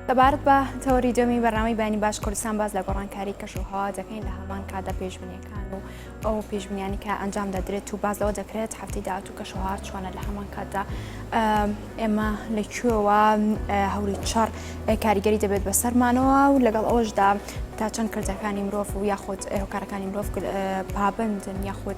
سەبارەت بە تەوەری دووەمی بەرنامەی بەیانی باش کوردستان باس لە گۆڕانکاری کەش و هەوا دەکەین لە هەمان کاتدا پێشبینیەکان و ئەو پێشبینیانی کە ئەنجام دەدرێت و باس لەوە دەکرێت هەفتەی داهاتوو کەش و هەوا چۆنە لە هەمان کاتدا ئێمە لە کوێوە هەوری چڕ کاریگەری دەبێت بەسەرمانەوە و لەگەڵ ئەوەشدا تا چەند کردەکانی مرۆڤ و یاخود هۆکارەکانی مرۆڤ پابندن یاخود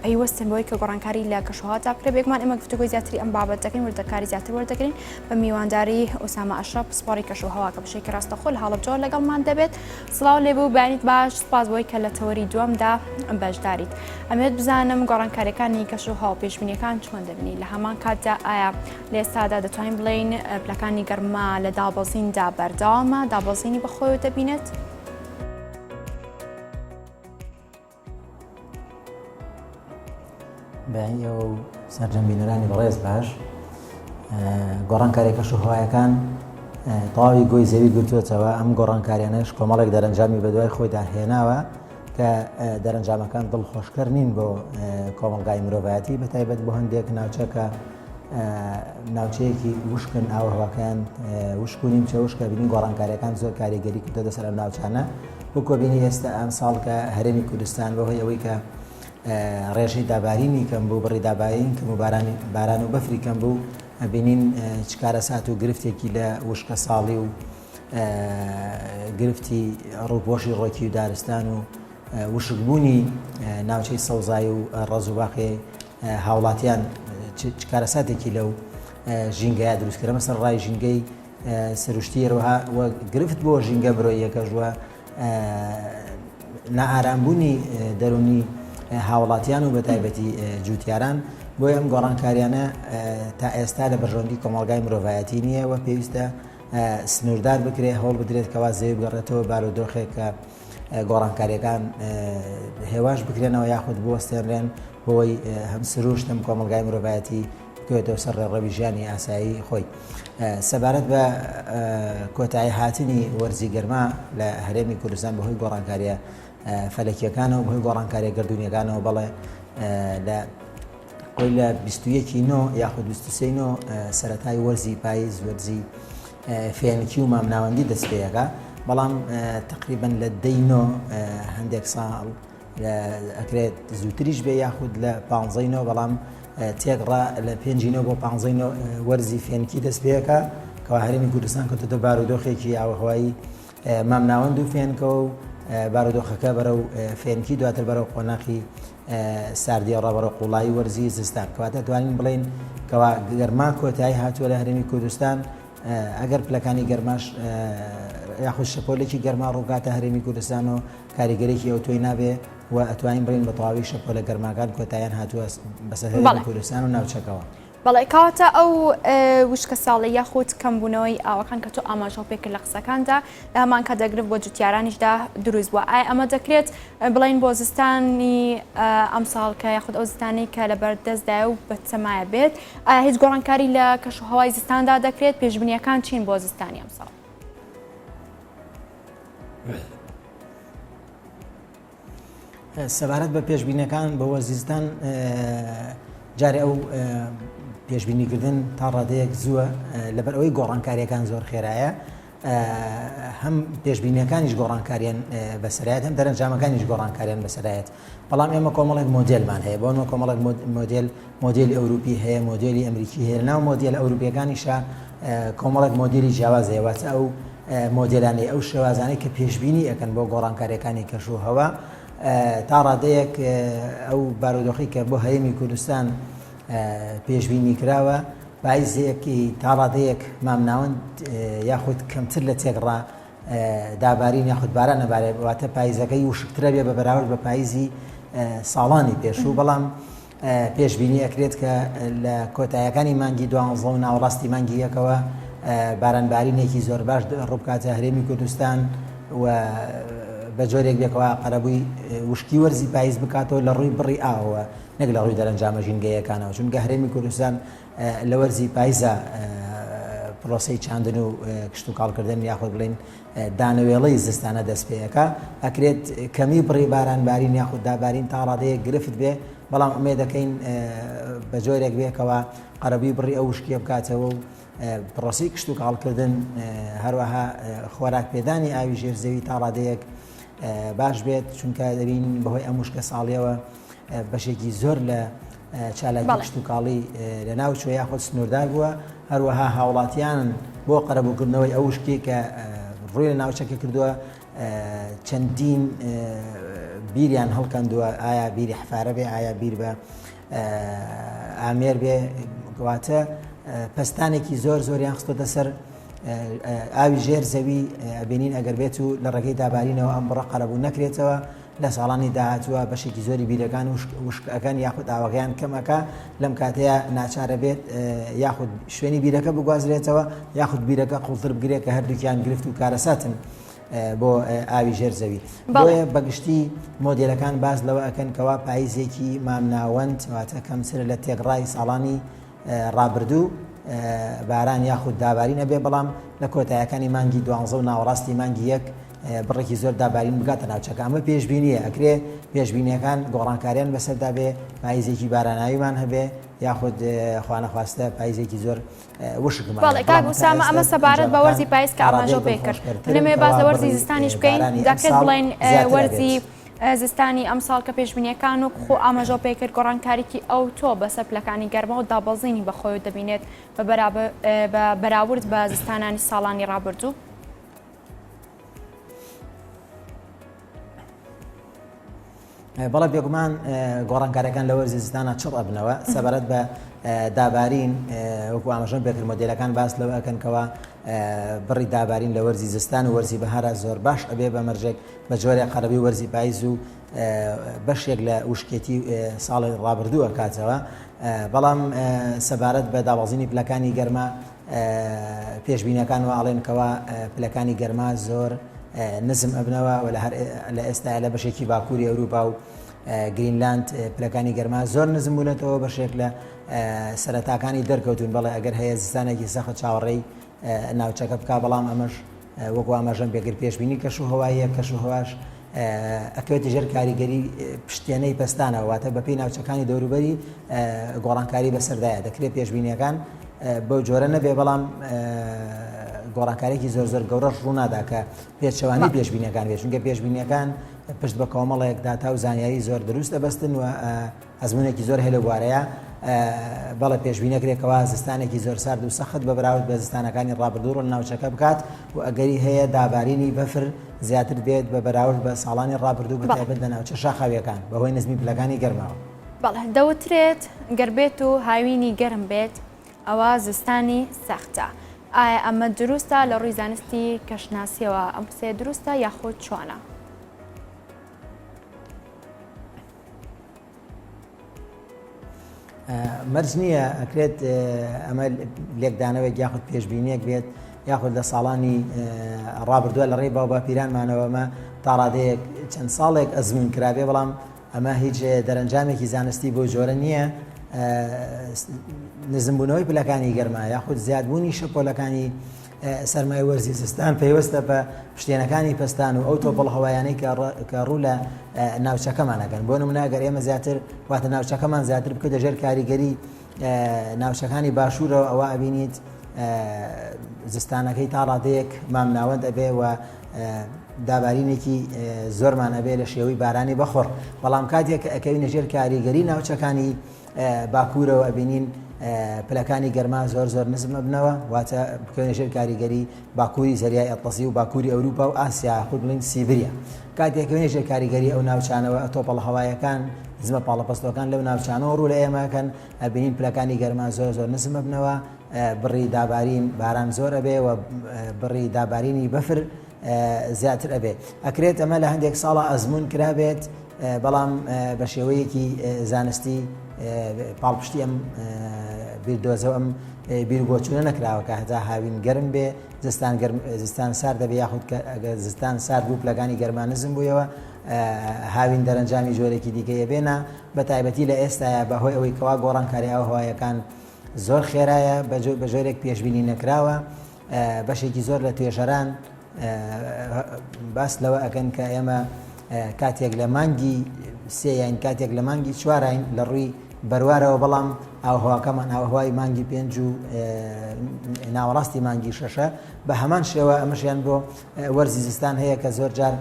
پەیوەستن بۆی کە گۆڕانکاری لە کەشوهەوادا بکرێت بێگومان ئێمە گفتوگۆی زیاتری ئەم بابەت دەکەین وردەکاری زیاتر وەردەگرین بە میوانداری ئوسامە ئەشرەف پسپۆڕی کەشوهەوا کە بەشێکی ڕاستەخۆ لە هەڵەبجەوە لەگەڵمان دەبێت سڵاو لێبوو بەیانیت باش سپاس بۆی کە لە تەوەری دووەمدا بەشداریت ئەمێت بزانم گۆڕانکاریەکانی کەش و هەوا پێشبینیەکان چۆن دەبنی لە هەمان کاتدا ئایا لە ئێستادا دەتوانین بڵێین پلەکانی گەرما لە دابەزیندا بەردەوامە دابەزینی بەخۆیەوە دەبینێت؟ بەیانی ئێوە و سەرجەم بینەرانی بەڕێز باش گۆڕانکاری کەش و هەوایەکان تەواوی گۆی زەوی گرتووەتەوە ئەم گۆڕانکاریانەش کۆمەڵێک دەرەنجامی بەدوای خۆیدا هێناوە کە دەرەنجامەکان دڵخۆشکەر نین بۆ کۆمەڵگای مرۆڤایەتی بە تایبەت بۆ هەندێک ناوچە کە ناوچەیەکی وشکن ئاوهەواکەیان وشک و نیمچە وشکە بینین گۆڕانکاریەکان زۆر کاریگەری کردووەتە سەر ئەم ناوچانە وەکو بینی ئێستا ئەمساڵ کە هەرێمی کوردستان بەهۆی ئەوەی کە ڕێژەی دابارینی کەم بوو بڕی دابارین کەم و بارانی باران و بەفری کەم بوو بینین چ کارەسات و گرفتێکی لە وشکە ساڵی و گرفتی ڕووپۆشی ڕۆکی و دارستان و وشکبوونی ناوچەی سەوزایی و ڕەز و باخی هاوڵاتیان چ کارەساتێکی لەو ژینگەیە دروست کرد مەسەر ڕای ژینگەی سروشتی هەروەها و گرفت بۆ ژینگە مرۆییەکەش وە نائارامبوونی دەرونی هاوڵاتیان و بەتایبەتی جوتیاران بۆیە ئەم گۆڕانکاریانە تا ئێستا لە بەرژەوەندی کۆمەڵگای مرۆڤایەتی نییە و پێویستە سنووردار بکرێ هەوڵ بدرێت کەوا زەوی بگەڕێتەوە بارودۆخێک کە گۆڕانکاریەکان هێواش بکرێنەوە یاخود بوەستێنرێن بۆی هەم سروشت هەم کۆمەڵگای مرۆڤایەتی بکەوێتەوە سەر ڕێڕەوی ژیانی ئاسایی خۆی. سەبارەت بە کۆتایی هاتنی وەرزی گەرما لە هەرێمی کوردستان بەهۆی گۆڕانکاریە فەلەکیەکانەوە بەهۆی گۆڕانکاریە گردونیەکانەوە بەڵێ لە خۆی لە 21 نۆ یاخود 23 نۆ سەتای وەرزی پاییز وەرزی فێنکی و مامناوەندی دەست پێەکە بەڵام تقریبن لە دەی نۆ هەندێک ساڵ ئەکرێت زووتریش بێ یاخود لە پانزەی نۆ بەڵام تێکڕا لە پێنجی نۆ بۆ پانزەی نۆ وەرزی فێنکی دەست پێەکە کەوا هەرێمی کوردستان کەوتۆتە بارودۆخێکی ئاوهوایی مامناوەند و فێنکەوە و بارودۆخەکە بەرەو فێنکی دواتر بەرەو قۆناخی ساردی ڕابەرە قوڵایی وەرزی زستان کەواتە توانین بڵین کەوا گەرما کۆتایی هاتووە لە هەرێمی کوردستان ئەگەر پلەکانی گەرماش یاخود شەپۆلێکی گەرما ڕووکاتە هەرێمی کوردستان و کاریگەرێکی ئەوتۆی نابێ و ئەتوانین بڵێین بە تەواوی شەپۆلە گەرماکان کۆتاییان هاتووە بەسەر هەرێمی کوردستان و ناوچەکەوە. بەڵێ کەواتە ئەو وشکە ساڵی یاخود کەمبوونەوەی ئاوەکان کە تۆ ئاماژەو پێکرد لە قسەکاندا لە هەمان کاتدا گرفت بۆ جوتیارانیشدا دروست بووە ئایا ئەمە دەکرێت بڵێین بۆ زستانی ئەمساڵ کە یاخود ئەو زستانەی کە لە بەردەستدایە و بەتەمایە بێت ئایا هیچ گۆڕانکاری لە کەشوهەوای زستاندا دەکرێت پێشبینیەکان چین بۆ زستانی ئەمساڵ؟ سەبارەت بە پێشبینەکان بۆ وەرزیستان جارێ ئەو پێشبینیکردن تا ڕادەیەک زووە لەبەر ئەوەی گۆڕانکاریەکان زۆر خێرایە هەم پێشبینیەکانیش گۆڕانکاریان بەسەرایەت هەم دەرەنجامەکانیش گۆڕانکاریان بەسەرایەت بەڵام ئێمە کۆمەڵێک مۆدێلمان هەیە بۆ نموونە کۆمەڵێک مۆدێل مۆدێلی ئەوروپی هەیە مۆدێلی ئەمریکی هەیە ناو مۆدێل ئەوروپیەکانیشە کۆمەڵێک مۆدێلی جیاواز هەیە واتە ئەو مۆدێلانەی ئەو شێوازانەی کە پێشبینی ئەکەن بۆ گۆڕانکاریەکانی کەش و هەوا تا ڕادەیەک ئەو بارودۆخی کە بۆ هەرێمی کوردستان پێشبینی کراوە پایزێکی تا ڕادەیەک مامناوەند یاخود کەمتر لە تێکڕا دابارین یاخود باران نەبارێ واتە پایزەکەی وشکترە بێ بە بەراورد بە پایزی ساڵانی پێشوو بەڵام پێشبینی ئەکرێت کە لە کۆتایەکانی مانگی دوانزە و ناوەڕاستی مانگی یەکەوە بارانبارینێکی زۆر باش ڕووبکاتە هەرێمی کوردستان و بە جۆرێک بێکەوە قەرەبووی وشکی وەرزی پاییز بکاتەوە لە ڕووی بڕی ئاوەوە نەک لە ڕووی دەرەنجامە ژینگەیەکانەوە چونکە هەرێمی کوردستان لە وەرزی پایزا پرۆسەی چاندن و کشتوکاڵکردن یاخود بڵین دانەوێڵەی زستانە دەست پێ ئەکا، ئەکرێت کەمی بڕی باران بارین یاخود دابارین تا ڕادەیەک گرفت بێ، بەڵام ئومێد دەکەین بە جۆرێک بێ کەوا قەرەبووی بڕی ئەو وشکییە بکاتەوە و. پرۆسەی کشتوکاڵکردن هەروەها خۆراک پێدانی ئاوی ژێر زەوی تا ڕادەیەک باش بێت چونکە دەبین بەهۆی ئەم وشکە ساڵیەوە بەشێکی زۆر لە چالاکی کشتوکاڵی لە ناوچوە یاخود سنووردار بووە هەروەها هاوڵاتیان بۆ قەرەبووکردنەوەی ئەو وشکی کە ڕووی لە ناوچەکە کردووە چەندین بیریان هەڵکەندووە ئایا بیری حفارە بێ ئایا بیر بە ئامێر بێ واتە پەستانێکی زۆر زۆریان خستۆتە سەر ئاوی ژێر زەوی ئەبینین ئەگەر بێت و لە ڕێگەی دابارینەوە ئەم بڕە قەرەبوو نەکرێتەوە لە ساڵانی داهاتووە بەشێکی زۆری بیرەکان وشکەکان یاخود ئاوەکەیان کەمەکە لەم کاتەیە ناچارە بێت یاخود شوێنی بیرەکە بگوازرێتەوە یاخود بیرەکە قوڵتر بگرێت کە هەردووکیان گرفت و کارەساتن بۆ ئاوی ژێر زەوی. بۆیە بەگشتی مۆدێلەکان باس لەوە ئەکەن کەوا پاییزێکی مامناوەند واتە کەمتر لە تێکڕای ساڵانی ڕابردوو باران یاخود دابارین ئەبێ بەڵام لە کۆتایەکانی مانگی دوانزە و ناوەڕاستی مانگی یەک بڕێکی زۆر دابارین بگاتە ناوچەکە ئەمە پێشبینیە ئەکرێ پێشبینیەکان گۆڕانکاریان بەسەردا بێ پاییزێکی باراناویمان هەبێ یاخود خوانەخواستە پاییزێکی زۆر وشکمان بەڵێ کاک ئوسامە ئەمە سەبارەت بە وەرزی پاییز کە ئاماژەو پێ کرد منەمەوێ باس لە وەرزی زستانیش بکەین دەکرێت بڵێین وەرزی زستانی ئەمساڵ کە پێشبینیەکان و خۆ ئاماژەو پێ کرد گۆڕانکاریکی ئەو تۆ بەسەر پلەکانی گەرما و دابەزینی بەخۆی دەبینێت بە بەراورد بە زستانانی ساڵانی ڕابردوو. بەڵێ بێگومان گۆڕانکاریەکان لە وەرزی زستانە چڕ ئەبنەوە سەبارەت بە دابارین وەکو ئاماژەم پێکرد مۆدێلەکان باس لەوە ئەکەن کەوا بڕی دابارین لە وەرزی زستان و وەرزی بەهارە زۆر باش ئەبێ بە مەرجێک بە جۆرێک قەرەبی وەرزی پاییز و بەشێک لە وشکێتی ساڵی ڕابردوو ئەکاتەوە بەڵام سەبارەت بە دابەزینی پلەکانی گەرما پێشبینیەکان وا ئەڵێن کەوا پلەکانی گەرما زۆر نزم ئەبنەوە و لە ئێستا لە بەشێکی باکووری ئەوروپا و گرینلاند پلەکانی گەرما زۆر نزم بوونەتەوە بەشێک لە سەرەتاکانی دەرکەوتون بەڵێ ئەگەر هەیە زستانێکی سەخت چاوەڕێی ناوچەکە بک بەڵام ئەمەش وەکو ئاماژەم پێکرد پێشبینی کەش و هەواییە کەش و هەواش ئەکەوێتە ژێر کاریگەری پشتێنەی پەستانەوە واتە بەپێی ناوچەکانی دەوروبەری گۆڕانکاری بەسەردایە دەکرێت پێشبینیەکان بەو جۆرە نەبێ بەڵام گۆڕانکارێکی زۆر زۆر گەورەش ڕوونادا کە پێچەوانی پێشبینیەکان بێت چونکە پێشبینیەکان پشت بە کۆمەڵێک داتا و زانیاری زۆر دروست دەبەستن و ئەزموونێکی زۆر هەیە لەو بوارەیا. بەڵێ پێشبینی ئەکرێت کەوا زستانێکی زۆر سارد و سەخت بە بەراورد بە زستانەکانی ڕابردوو ڕوو لە ناوچەکە بکات و ئەگەری هەیە دابارینی بەفر زیاتر بێت بە بەراورد بە ساڵانی ڕابردوو بە تایبەت لە ناوچە شاخاوییەکان بەهۆی نزمی پلەکانی گەرماوە. بەڵێ دەوترێت گەر بێت و هاوینی گەرم بێت ئەوا زستانی سەختە ئایا ئەمە دروستە لە ڕووی زانستی کەشناسیەوە ئەم قسەیە دروستە یاخود چۆنە؟ مەرج نییە ئەکرێت ئەمە لێکدانەوەێک یاخود پێشبینیەک بێت یاخود لە ساڵانی ڕابردووە لە ڕێی باو باپیرانمانەوەمە تاڕادەیەک چەند ساڵێک ئەزمون کرابێ بەڵام ئەمە هیچ دەرەنجامێکی زانستی بۆ جۆرە نییە نزمبوونەوەی پلەکانی گەرما یاخود زیادبوونی شەپۆلەکانی سەرمای وەرزی زستان پەیوەستە بە پشتێنەکانی پەستان و ئەو تۆپەڵ هەوایانەی کە ڕوو لە ناوچەکەمان ئەکەن بۆ نمونە ئەگەر ئێمە زیاتر واتە ناوچەکەمان زیاتر بکەوێتە ژێر کاریگەری ناوچەکانی باشوورەوە ئەوە ئەبینیت زستانەکەی تا ڕادەیەک مامناوەند ئەبێ و دابارینێکی زۆرمان ئەبێ لە شێوەی بارانی بەخۆڕ بەڵام کاتێک کە ئەکەوینە ژێر کاریگەری ناوچەکانی باکوورەوە ئەبینین پلەکانی گەرما زۆر زۆر نزم ئەبنەوە واتە بکەونە ژێر کاریگەری باکووری زەریای ئەتڵەسی و باکووری ئەوروپا و ئاسیا خود بڵین سیبریا کاتێک کەوینە ژێر کاریگەری ئەو ناوچانەوە تۆپەڵ هەوایەکان نزمە پاڵەپەستۆکان لەو ناوچانەوە ڕوو لە ئێمەکەن ئەبینین پلەکانی گەرما زۆر زۆر نزم ئەبنەوە بڕی دابارین باران زۆر ئەبێ و بڕی دابارینی بەفر زیاتر ئەبێ ئەکرێت ئەمە لە هەندێک ساڵە ئەزمون کرابێت بەڵام بە شێوەیەکی زانستی پاڵپشتی ئەم بیردۆزە ئەم بیربۆچوونە نەکراوە کە هەتا هاوین گەرم بێ زستان گەرم زستان سارد دەبێ یاخود کە ئەگەر زستان سارد بوو پلەکانی گەرما نزم بوویەوە هاوین دەرەنجامی جۆرێکی دیکە یەبێنە بە تایبەتی لە ئێستاە بەهۆی ئەوەی کەوا گۆڕانکاری ئاوهەوایەکان زۆر خێرایە بە جۆرێک پێشبینی نەکراوە بەشێکی زۆر لە توێژەران باس لەوە ئەکەن کە ئێمە کاتێک لە مانگی سێیان کاتێک لە مانگی چواراین لە ڕووی بەروارەوە، بەڵام ئاوهەواکەمان ئاوهەوای مانگی پێنج و ناوەڕاستی مانگی شەشە، بە هەمان شێوە ئەمەشیان بۆ وەرزی زستان هەیە کە زۆر جار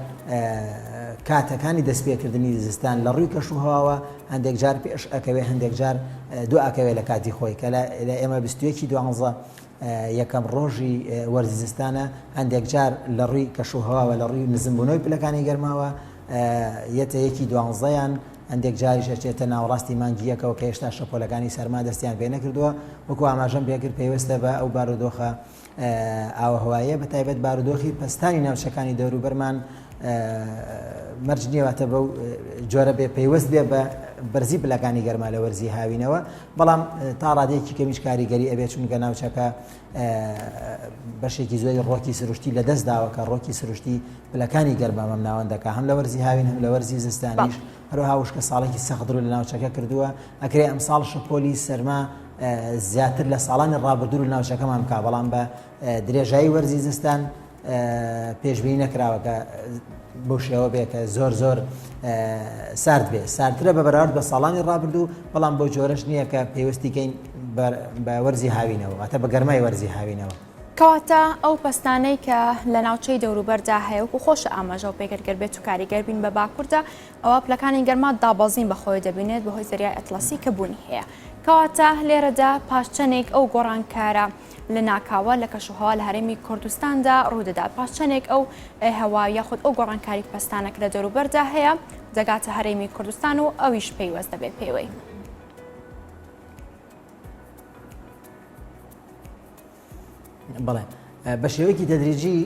کاتەکانی دەستپێکردنی زستان لە ڕووی کەش و هەواوە هەندێک جار پێش ئەکەوێ هەندێک جار دو ئەکەوێ لە کاتی خۆی کە لە ئێمە 21 دوانزە یەکەم ڕۆژی وەرزی زستانە هەندێک جار لە ڕووی کەش و هەواوە لە ڕووی نزمبوونەوەی پلەکانی گەرماوە یەتە یەکی دوانزەیان هەندێک جاریش ئەچێتە ناوەڕاستی مانگی یەکەوە کە هێشتا شەپۆلەکانی سەرما دەستیان پێ نەکردووە وەکو ئاماژەم پێکرد پەیوەستە بە ئەو بارودۆخە ئاوهەوایە بە تایبەت بارودۆخی پەستانی ناوچەکانی دەوروبەرمان مەرج نییە واتە بەو جۆرە بێ پەیوەست بێ بە بەرزی پلەکانی گەرما لە وەرزی هاوینەوە بەڵام تا ڕادەیەکی کەمیش کاریگەری ئەبێت چونکە ناوچەکە بەشێکی زۆری ڕۆکی سروشتی لە دەست داوە کە ڕۆکی سروشتی پلەکانی گەرما مەم ناوەندەکە هەم لە وەرزی هاوین هەم لە وەرزی زستانیش هەروەها وشکە ساڵێکی سەخت ڕوو لە ناوچەکە کردووە ئەکرێ ئەمساڵ شەپۆلی سەرما زیاتر لە ساڵانی ڕابردوو لە ناوچەکەمان بکە بەڵام بە درێژایی وەرزی زستان پێشبینی نەکراوە کە بەو شێوە بێ کە زۆر زۆر سارد بێ ساردترە بە بەراورد بە ساڵانی ڕابردوو بەڵام بۆ جۆرەش نییە کە پێوەستی کەین بە وەرزی هاوینەوە واتە بە گەرمای وەرزی هاوینەوە. کەواتە ئەو پەستانەی کە لە ناوچەی دەوروبەردا هەیە وەکو خۆشە ئاماژەو پێکرد گەر بێت و کاریگەر بین بە باکووردا ئەوا پلەکانی گەرما دابەزین بەخۆی دەبینێت بەهۆی زەریای ئەتڵەسی کە بوونی هەیە کەواتە لێرەدا پاش چەندێک ئەو گۆڕانکارە لەناکاوە لە کەشوهەوا لە هەرێمی کوردستاندا ڕوودەدات پاش چەندێک ئەو هەوا یاخود ئەو گۆڕانکاری پەستانە کە لە دەوروبەردا هەیە دەگاتە هەرێمی کوردستان و ئەویش پەیوەست دەبێت پێوەی. بەڵێ بە شێوەیەکی تەدریجی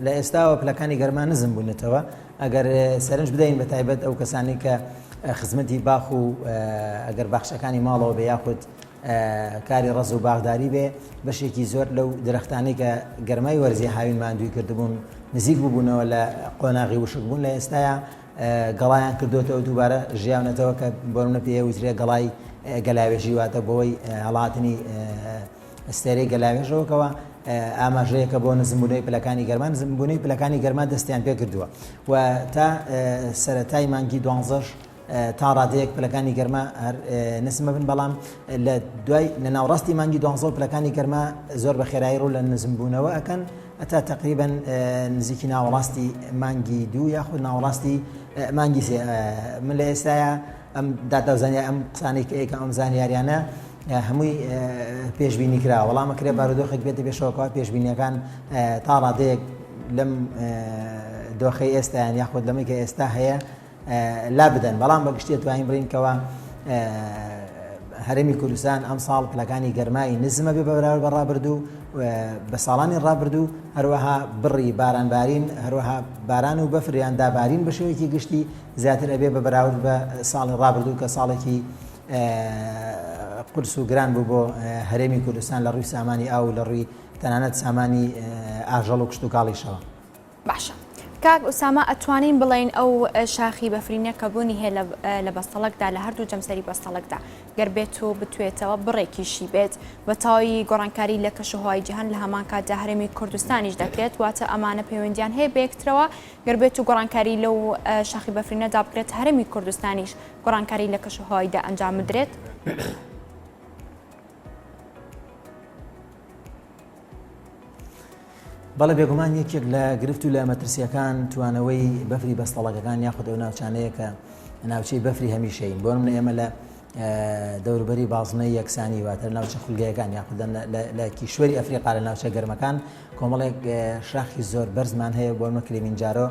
لە ئێستاوە پلەکانی گەرما نزم بوونەتەوە ئەگەر سەرنج بدەین بە تایبەت ئەو کەسانی کە خزمەتی باخ و ئەگەر باخچەکانی ماڵەوە بێ یاخود کاری ڕەز و باخداری بێ بەشێکی زۆر لەو درەختانەی کە گەرمای وەرزی هاوین ماندووی کردبوون نزیک ببوونەوە لە قۆناغی وشک بوون لە ئێستایا گەڵایان کردوێتەوە دووبارە ژیاونەتەوە کە بۆنە پێ وترێ گەڵای گەلاوێژی واتە بۆی هەڵاتنی ئەستێرەی گەلاوێژەوەکەوە ئاماژەیەکە بۆ نزمبوونەوەی پلەکانی گەرما نزمبوونەوەی پلەکانی گەرما دەستیان پێکردووە و تا سەرەتای مانگی دوانزەش تا ڕادەیەک پلەکانی گەرما هەر نزمە بن بەڵام لە دوای لە ناوەڕاستی مانگی دوانزە و پلەکانی گەرما زۆر بە خێرایی ڕوو لە نزمبوونەوە ئەکەن هەتا تقریبا نزیکی ناوەڕاستی مانگی دوو یاخود ناوەڕاستی مانگی سێ من لە ئێستاە ئەم داتا و زانیاری ئەم قسانەی کە ئەیکەم ئەم زانیاریانە هەمووی پێشبینی کراوە وەڵام ئەکرێ بارودۆخێک بێتە پێشەوە کەوا پێشبینیەکان تا ڕادەیەک لەم دۆخەی ئێستایان یاخود لەمەی کە ئێستا هەیە لا بدەن بەڵام بە گشتی توانین بڵین کەوا هەرێمی کوردستان ئەم ساڵ پلەکانی گەرمایی نزمە بێ بەراورد بە ڕابردوو بە ساڵانی ڕابردوو هەروەها بڕی بارانبارین هەروەها باران و بەفریان دابارین بە شێوەیەکی گشتی زیاتر ئەبێ بە بەراورد بە ساڵی ڕابردوو کە ساڵێکی قورس و گران بوو بۆ هەرێمی کوردستان لە ڕووی سامانی ئاو و لە ڕووی تەنانەت سامانی ئاژەڵ و کشتوکاڵیشەوە. باشە کاک ئوسامە ئەتوانین بڵێین ئەو شاخی بەفرینە کە بوونی هەیە لە بەستەڵەکدا لە هەردوو جەمسەری بەستەڵەکدا گەر بێت و بتوێتەوە بڕێکیشی بێت بە تەواوی گۆڕانکاری لە کەشوهەوای جیهان لە هەمان کاتدا هەرێمی کوردستانیش دەکرێت واتە ئەمانە پەیوەندیان هەیە بەیەکترەوە گەر بێت و گۆڕانکاری لەو شاخی بەفرینەدا بکرێت هەرێمی کوردستانیش گۆڕانکاری لە کەشوهەوایدا ئەنجام بدرێت؟ بەڵێ بێگومان یەکێک لە گرفت و لە مەترسیەکان توانەوەی بەفری بەستەڵەکەکان یاخود ئەو ناوچانەیە کە ناوچەی بەفری هەمیشەین بۆ منە ئێمە لە دەوروبەری بازنەی یەکسانی واتە ناوچە خولگەیەکان یاخود لە کیشوەری ئەفریقا لە ناوچە گەرمەکان کۆمەڵێک شاخی زۆر بەرزمان هەیە بۆ نمونە کلیمنجارۆ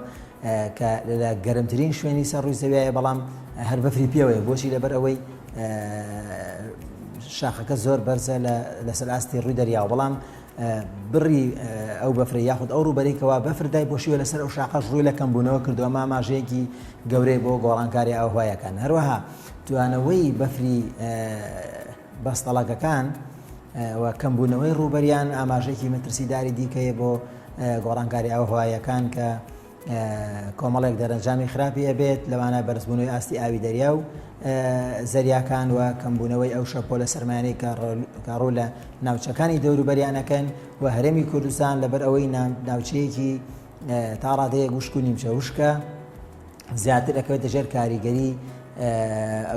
کە لە گەرمترین شوێنی سەر ڕووی زەویایە بەڵام هەر بەفری پێوەیە بۆچی لەبەر ئەوەی شاخەکە زۆر بەرزە لەسەر ئاستی ڕووی دەریاوە بەڵام بڕی ئەو بەفرە یاخود ئەو ڕووبەرەی کەوا بەفر دایپۆشیوە لەسەر ئەو شاخەش ڕووی لە کەمبوونەوە کردووە ئەمە ئاماژەیەکی گەورەیە بۆ گۆڕانکاری ئاوهوایەکان هەروەها توانەوەی بەفری بەستەڵەکەکان و کەمبوونەوەی ڕووبەریان ئاماژەیەکی مەترسیداری دیکەیە بۆ گۆڕانکاری ئاوهوایەکان کە کۆمەڵێک دەرەنجامی خراپی ئەبێت لەوانە بەرزبوونەوەی ئاستی ئاوی دەریا و زەریاکان و کەمبوونەوەی ئەو شەپۆلە سەرمایانەی کە ڕوو لە ناوچەکانی دەوروبەریان ئەکەن و هەرێمی کوردستان لەبەر ئەوەی ناوچەیەکی تا ڕادەیەک وشک و نیمچە وشکە زیاتر ئەکەوێتە ژێر کاریگەری.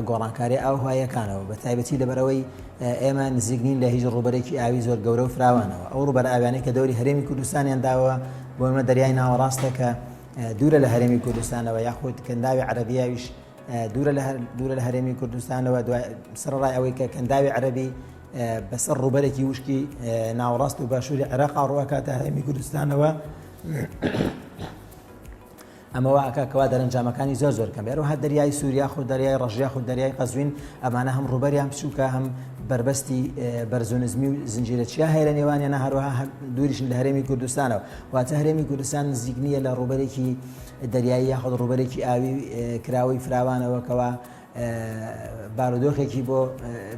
گۆڕانکاری ئاوهواییەکانەوە بە تایبەتی لەبەرئەوەی ئێمە نزیک نین لە هیچ ڕووبەرێکی ئاوی زۆر گەورە و فراوانەوە ئەو ڕووبەر ئاویانەی کە دەوری هەرێمی کوردستانیان داوە بۆ ئێمە دەریای ناوەڕاستە کە دوورە لە هەرێمی کوردستانەوە یاخود کەنداوی عەرەبیاویش دوورە لە دوورە لە هەرێمی کوردستانەوە دوای سەرەڕای ئەوەی کە کەنداوی عەرەبی بەسەر ڕووبەرێکی وشکی ناوەڕاست و باشووری عێراق ڕوەکاتە هەرێمی کوردستانەوە. ئەمە وا ئەکا کەوا دەرەنجامەکانی زۆر زۆر کەم بێ. هەروەها دەریای سوور یاخود دەریای ڕەش یاخود دەریای قەزوین ئەمانە هەم ڕووبەریان بچووکە هەم بەربەستی بەرز و نزمی و زنجیرە چیا هەیە لە نێوانیانە هەروەها دووریشن لە هەرێمی کوردستانەوە واتە هەرێمی کوردستان نزیک نییە لە ڕووبەرێکی دەریایی یاخود ڕووبەرێکی ئاوی کراوەی فراوانەوە کەوا بارودۆخێکی بۆ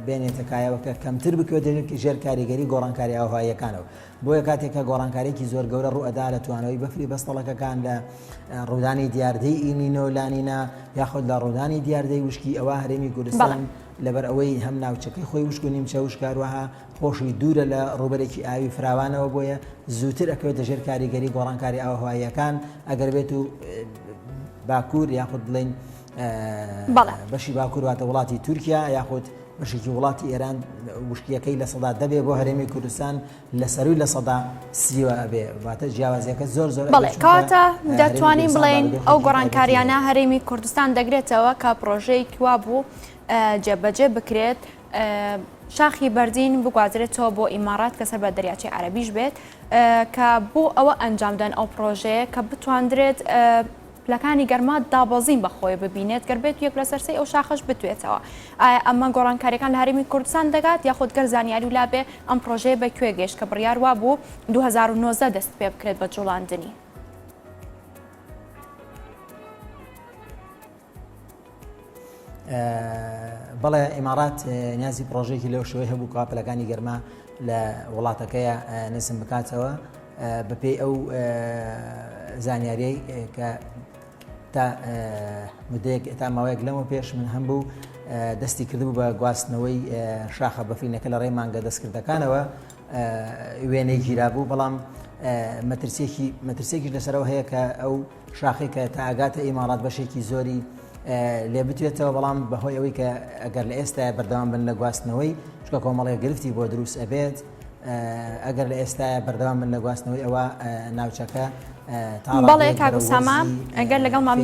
بێنێتە کایەوە کە کەمتر بکەوێتە ژێر کاریگەری گۆڕانکاری ئاوهاییەکانەوە. بۆیە کاتێک کە گۆڕانکارییەکی زۆر گەورە ڕووئەدا لە توانەوەی بەفری بەستەڵەکەکان لە ڕوودانی دیاردەی ئینینۆ لانینا یاخود لە ڕوودانی دیاردەی وشکی ئەوا هەرێمی کوردستان لەبەر ئەوەی هەم ناوچەکەی خۆی وشک و نیمچە وشکە هەروەها خۆشی دوورە لە ڕووبەرێکی ئاوی فراوانەوە بۆیە زووتر ئەکەوێتە ژێر کاریگەری گۆڕانکاری ئاوهەواییەکان ئەگەر بێت و باکوور یاخود بڵێین بەشی باکوور واتە وڵاتی تورکیا یاخود بەشێکی وڵاتی ئێران وشکیەکەی 10% بێ بۆ هەرێمی کوردستان لە سەروی 30% وە ئەبێ واتە جیاوازیەکە زۆر زۆر بەڵێ کەواتە دەتوانین بڵێین ئەو گۆڕانکاریانە هەرێمی کوردستان دەگرێتەوە کە پرۆژەیەکی وا بوو جێبەجێ بکرێت شاخی بەردین بگوازرێتەوە بۆ ئیمارات کە سەر بە دەریاچەی عەرەبیش بێت کە بۆ ئەوە ئەنجامدەن ئەو پرۆژەیە کە بتواندرێت پلەکانی گەرما دابەزین بەخۆی ببینێت گەر بێت یەک لەسەر سێی ئەو شاخەش بتوێتەوە. ئایا ئەمە گۆڕانکاریەکان لە هەرێمی کوردستان دەگات یاخود گەر زانیاری و لابێ ئەم پڕۆژەیە بە کوێ گەیشت کە بڕیار وابوو 2019 دەست پێ بکرێت بە جوڵاندنی؟ بەڵێ ئیمارات نیازی پرۆژێکی لەو شێوەی هەبوو کە پلەکانی گەرما لە وڵاتەکەیە نزم بکاتەوە بەپێی ئەو زانیاریەی کە تا مدەیەک تا ماوەیەک لەمە پێش من هەم بوو دەستی کردبوو بە گواستنەوەی شاخە بەفرینەکە لە ڕێی مانگە دەستکردەکانەوە وێنەی گیرابوو بەڵام مەترسیەکی مەترسێکیش لەسەرەوە هەیە کە ئەو شاخەی کە تا ئەگاتە ئیماڕات بەشێکی زۆری لێ بتوێتەوە بەڵام بەهۆی ئەوەی کە ئەگەر لە ئێستا بەردەوام بن لە گواستنەوەی چکە کۆمەڵێک گرفتی بۆ دروست ئەبێت ئەگەر لە ئێستا بەردەوام بن لە گواستنەوەی ئەوە ناوچەکە بەڵێ کاک ئوسامە ئەگەر لەگەڵمان.